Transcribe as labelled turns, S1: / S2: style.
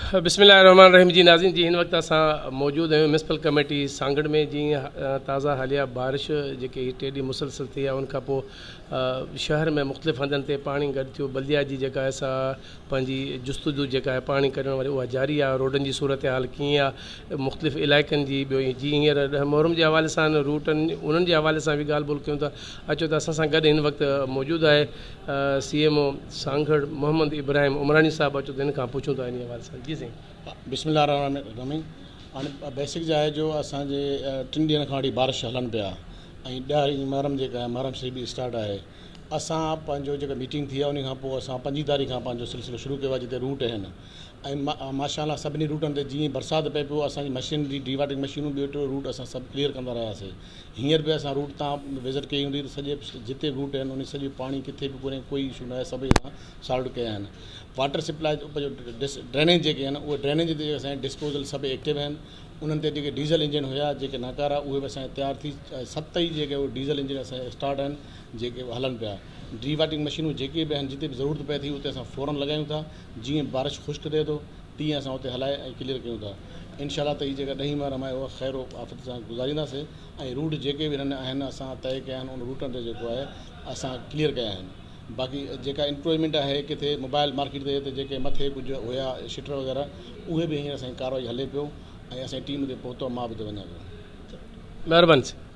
S1: بسم الله الرحمن الرحيم جي ناظرين جي هن وقت اسان موجود آهيون ميونسپل ڪميٽي سانگهڙ ۾ جي تازا حاليه بارش جيڪي هي ٽي ڏينهن مسلسل ٿي آهي ان کان پوء شهر ۾ مختلف هنڌن تي پاڻي گڏ ٿيو بلديا جي جيڪا آهي سا پنهنجي جستجو جيڪا آهي پاڻي ڪڍڻ واري اها جاري آهي روڊن جي صورتحال ڪيئن آهي مختلف علائقن جي ٻيو جي هينئر ڏهه محرم جي حوالي سان روٽن انهن جي حوالي سان به ڳالهه ٻولهه ڪيون ٿا اچو ته اسان سان گڏ هن وقت موجود آهي C M O Sanghar Muhammad Ibrahim Umrani صاحب اچو ته هن کان پڇون ٿا انهي حوالي سان جي سائين.
S2: بسم الله الرحمن الرحيم هاڻي بيسڪ جا آهي جو اسان جي ٽن ڏينهن کان وٺي بارش هلن پيا ۽ ڏهه محرم جيڪا آهي محرم شريف به اسٽارٽ آهي اسان پنهنجو جيڪا ميٽنگ ٿي آهي ان کان پوء اسان پنجين تاريخ کان پنهنجو سلسلو شروع ڪيو آهي جتي روٽ آهن ۽ ماشاء الله سڀني روٽن تي جيئن برسات پئي پيو اسان جي مشينري ڊي واٽرنگ مشينون ٻيو ٽيو روٽ اسان سڀ ڪليئر ڪندا رهياسي هينئر به اسان روٽ تان وزٽ ڪئي هوندي ته سڄي جتي به روٽ آهن ان سڄي پاڻي ڪٿي به ڪونهي ڪوئي اشو ناهي سڀئي اسان سالٽ ڪيا آهن واٽر سپلاء ڊرينيج جيڪي آهن اهي ڊرينيج تي اسان جا ڊسپوزل سڀ ايڪٽو آهن انهن تي جيڪي ڊيزل انجن هيا جيڪي ناڪارا اهي به اسان جا تيار ٿي ست ئي جيڪي اهي ڊيزل انجن اسان جا اسٽارٽ آهن جيڪي هلن پيا ڊي واٽرنگ مشينون جيڪي به آهن جتي به ضرورت پئي ٿي اتي اسان فورن لڳايون ٿا جيئن بارش خشڪ ٿئي ٿو تيئن اسان اتي هلائي ۽ ڪليئر ڪيون ٿا. انشاء الله ته هي جيڪا ڏهين محرم آهي اها خير و عافيت سان گذارينداسين ۽ روٽ جيڪي به هنن آهن اسان طئي ڪيا آهن ان روٽن تي جيڪو آهي اسان ڪليئر ڪيا آهن باقي جيڪا انڪروچمينٽ آهي ڪٿي موبائل مارڪيٽ تي ته جيڪي مٿي ڪجهه هيا شٽر وغيره اهي به هينئر اسان جي ڪارروائي هلي پيو ۽ اسان جي ٽيم اتي پهتو مان به اتي وڃان پيو.
S1: مهرباني سر.